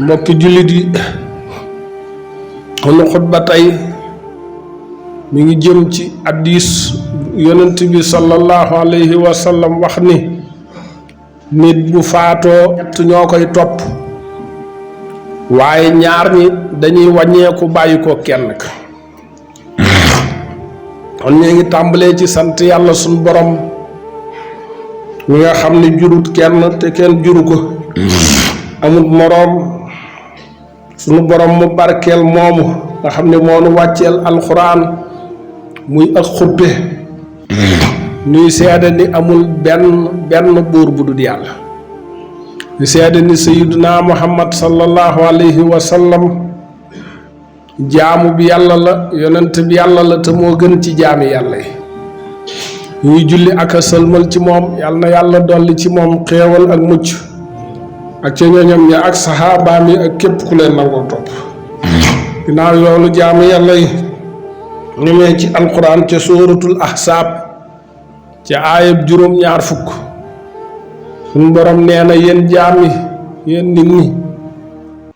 mbokki jullit yi sunu xutba tey mi ngi jëm ci hadiis yonent bi sallallahu alayhi wa sallam wax ni nit bu faatoo ñett ñoo koy topp waaye ñaar ñi dañuy wàññeeku bàyyi ko kenn ka kon ñu ngi tàmbalee ci sant yàlla sunu borom mi nga xam ne jurut kenn te kenn juru ko amut moroom sunu borom mu barkeel moomu nga xam ne moo nu wàcceel alxuraan muy ak xuppe nuy seede ni amul benn buur bu dul yàlla ñu seede ni sayyiduna muhammad sallallahu alayhi wa sallam jaamu bi yàlla la yonent bi yàlla la te moo gën ci jaami yàlla yi ñuy julli ak a sëlmal ci moom yàlla na yàlla dolli ci moom xéewal ak mucc ak ca ñoñam ña ak saxaabaam yi ak képp ku leen nangoo topp ginnaaw loolu jaamu yàlla yi ñu mee ci alquran ca sóoratul ahsaab ca aayab juróom-ñaar fukk suñ borom nee na yéen jaam yi yéen nit ñi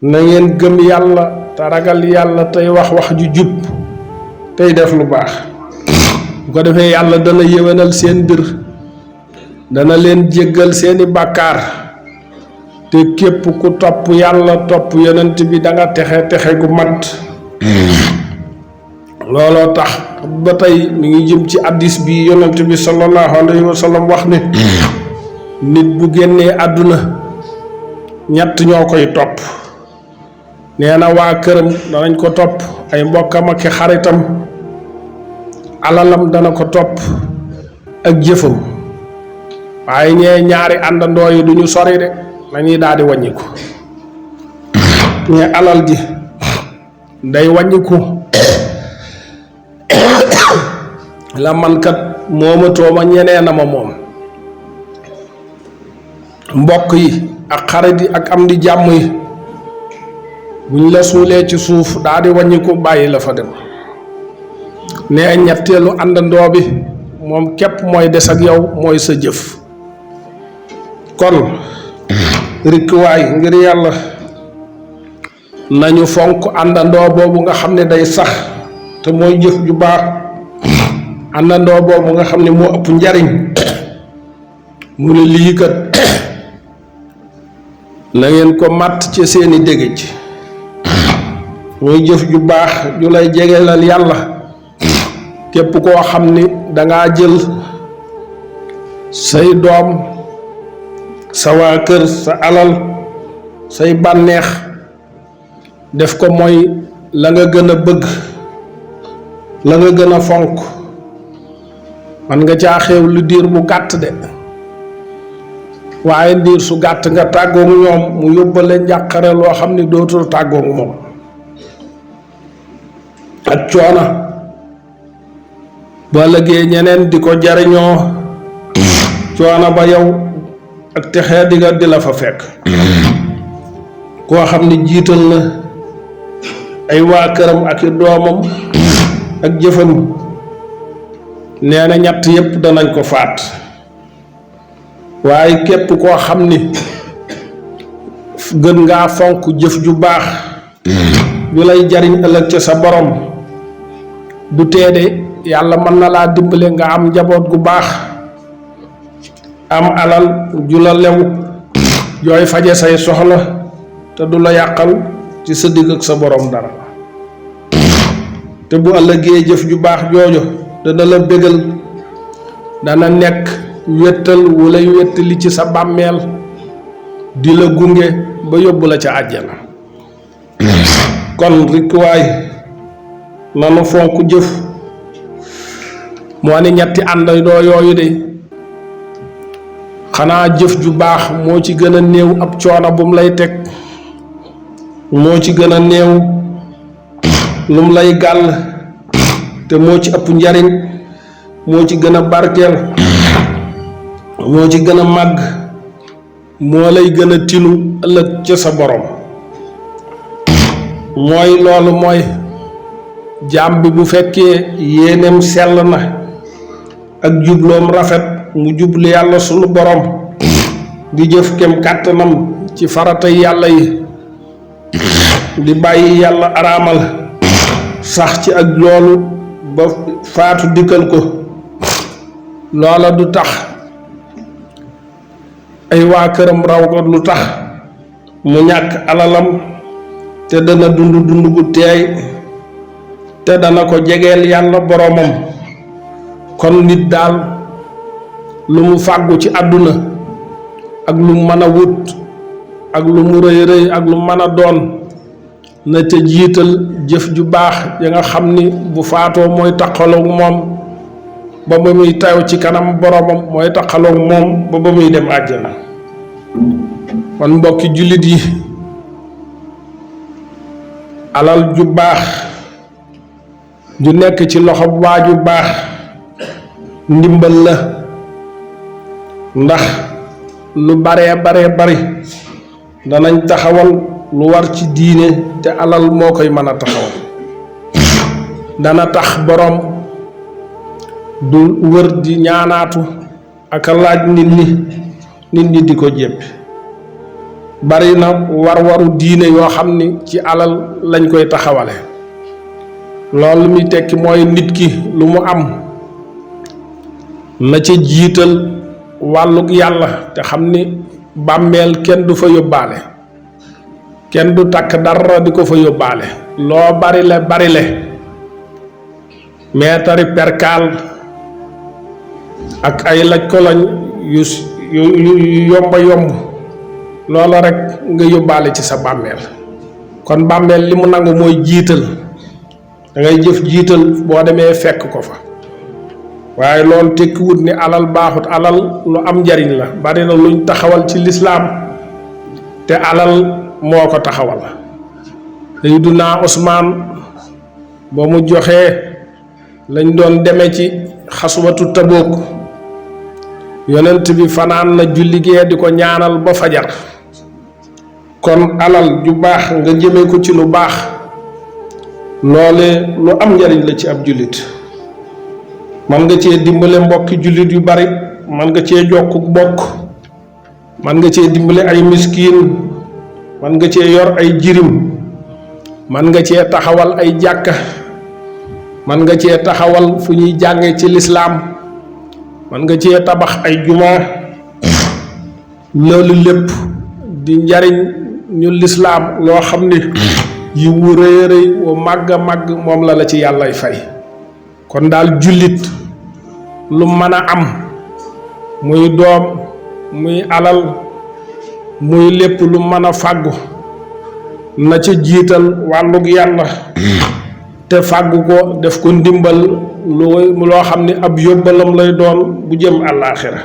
na ngeen gëm yàlla te ragal yàlla tey wax ju jub tey def lu baax bu ko defee yàlla dana yéwénal seen mbir dana leen jéggal seeni bàkkaar te képp ku topp yàlla topp yonent bi da nga texe gu mat looloo tax ba tey mi ngi jëm ci hadiis bi yonent bi sallallahu alayhi wa sallam wax ni nit bu génnee àdduna ñett ñoo koy topp nee na waa këram danañ ko topp ay mbokkam ak xaritam alalam dana ko topp ak jëfam waaye ñee ñaari àndandoo yi duñu sori de nañuy daal di wàññiku ñee alal ji day wàññiku la mankat moomatoo ma ñeneen a ma moom mbokk yi ak xarit yi ak am di jàmm yi buñ la suulee ci suuf daal di wàññiku bàyyi la fa dem nee ñetteelu àndandoo bi moom képp mooy des ak yow mooy sa jëf kon rikkuwaay ngir yàlla nañu fonk àndandoo boobu nga xam ne day sax te mooy jëf ju baax àndandoo boobu nga xam ne moo ëpp njariñ mu ne lii kat na ngeen ko màtt ci seeni dégg mooy jëf ju baax ju lay jegelal yàlla képp koo xam ni dangaa jël say doom sa waa kër sa alal say bànneex def ko mooy la nga gën a bëgg la nga gën a fonk man nga caa xew lu diir bu gàtt de waaye diir su gàtt nga tàggoog ñoom mu yóbbale njàqare loo xam ni dootul tàggoog moom ak coona ba lëgee ñeneen di ko jariñoo coona ba yow ak texee digga di la fa fekk koo xam ni jiital na ay waa këram ak i doomam ak jëfam nee na ñett yépp danañ ko faat waaye képp koo xam ni gën ngaa fonk jëf ju baax ju lay jariñ ëllëg ca sa borom du teede yàlla mën na laa dimbale nga am njaboot gu baax am alal ju la lew jooy faje say soxla te du la yàqal ci sa digg ak sa borom dara te bu ëllëgee jëf ju baax joojo dana la bégal dana nekk wéttal wu lay wéttali ci sa bàmmeel di la gunge ba yóbbu la ca àjjana kon rikkuwaay nanu fonk jëf moo ne ñetti àndandoo yooyu de xanaa jëf ju baax moo ci gën a néew ab coono bu mu lay teg moo ci gën a néew lu mu lay gàll te moo ci ëpp njariñ moo ci gën a barkeel moo ci gën a màgg moo lay gën a tinu ëllëg ca sa borom mooy loolu mooy jaam bi bu fekkee yéeneem sell na ak jubloom rafet mu jublu yàlla sunu borom di jëf kem kàttanam ci farata yàlla yi di bàyyi yàlla araamal sax ci ak loolu ba faatu dikkal ko loola du tax ay waa këram raw ko lu tax mu ñàkk alalam te dana dund dund gu teey te dana ko jegeel yàlla boromam kon nit daal lu mu fàggu ci àdduna ak lu mën a wut ak lu mu rëy rëy ak lu mën a doon na ca jiital jëf ju baax ya nga xam ni bu faatoo mooy taqaloog moom ba ba muy taw ci kanam boromam mooy taqaloog moom ba ba muy dem àjjana kon mbokki jullit yi alal ju baax ju nekk ci loxo waa ju baax ndimbal la ndax lu baree bari danañ taxawal lu war ci diine te alal moo koy mën a taxawal dana tax borom du wër di ñaanaatu ak laaj nit ñi di ko jéppi bari na war-waru diine yoo xam ni ci alal lañ koy taxawale loolu mi tekki mooy nit ki lu mu am na ca jiital wàllug yàlla te xam ni bàmmeel kenn du fa yóbbaale kenn du takk dara di ko fa yóbbaale loo bari le meetari perkaal ak ay laj koloñ yu yomba yomb loola rek nga yóbbaale ci sa bàmmeel kon bàmmeel li mu nangu mooy jiital da ngay jëf jiital boo demee fekk ko fa waaye loolu tekkiwut ni alal baaxut alal lu am njariñ la bari na luñ taxawal ci lislaam te alal moo ko taxawal Sayyiduna Usmaan ba mu joxee lañ doon deme ci xaswatu Tabuk yonent bi fanaan na julli gee di ko ñaanal ba fajar kon alal ju baax nga jëme ko ci lu baax loole lu am njariñ la ci ab jullit man nga cee dimbale mbokki jullit yu bari man nga cee jokku bokk man nga cee dimbale ay miskiin man nga cee yor ay jirim man nga cee taxawal ay jàkka man nga cee taxawal fu ñuy jànge ci lislaam man nga cee tabax ay jumaa loolu lépp di njariñ ñu lislaam loo xam ni yi wu rëy rëy wu màgg a màgg moom la ci yàllay fay kon daal jullit lu mën a am muy doom muy alal muy lépp lu mën a fàggu na ca jiital wàllug yàlla te fàggu ko def ko ndimbal loo xam ni ab yóbbalam lay doon bu jëm àllaaxira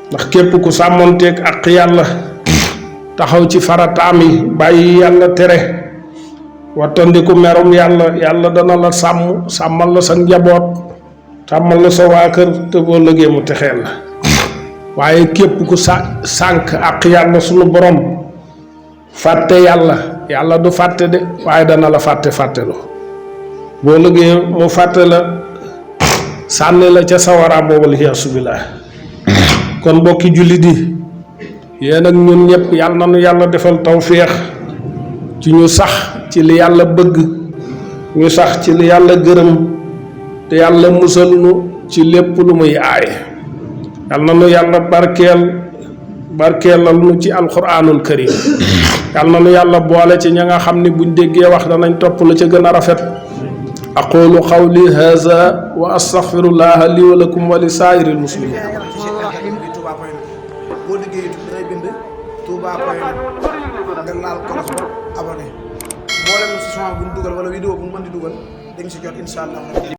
ndax képp ku sàmmonteeg ak yàlla taxaw ci farataam yi bàyyi yàlla tere wattandiku merum yàlla dana la sàmmal la sa njaboot sàmmal la sa waa kër te boo lëgee mu texeel la waaye képp ku sànk ak yàlla sunu borom fàtte yàlla du fàtte de waaye dana la fàttelu boo lëgee mu fàtte la sànni la ca sawara boobal xiyaasu billaah kon mbokki jullit yi yéen ak ñun ñëpp yàlla na nu yàlla defal tawféex ci ñu sax ci li yàlla bëgg ñu sax ci li yàlla gërëm te yàlla musal nu ci lépp lu muy aaye yàlla na nu yàlla barkeelal nu ci alquranul karim yàlla na nu yàlla boole ci ña nga xam ni buñ déggee wax danañ topp la ca gën a rafet aqulu qawli haza wa astaghfirullaha li wa lakum wa li saa'iril muslimin boo liggéey dangay bind touba.net nga laal kolos ba abonné mboolem son bu ñu dugal wala vidéo bu ñu mën di dugal dañ si jot incha allah.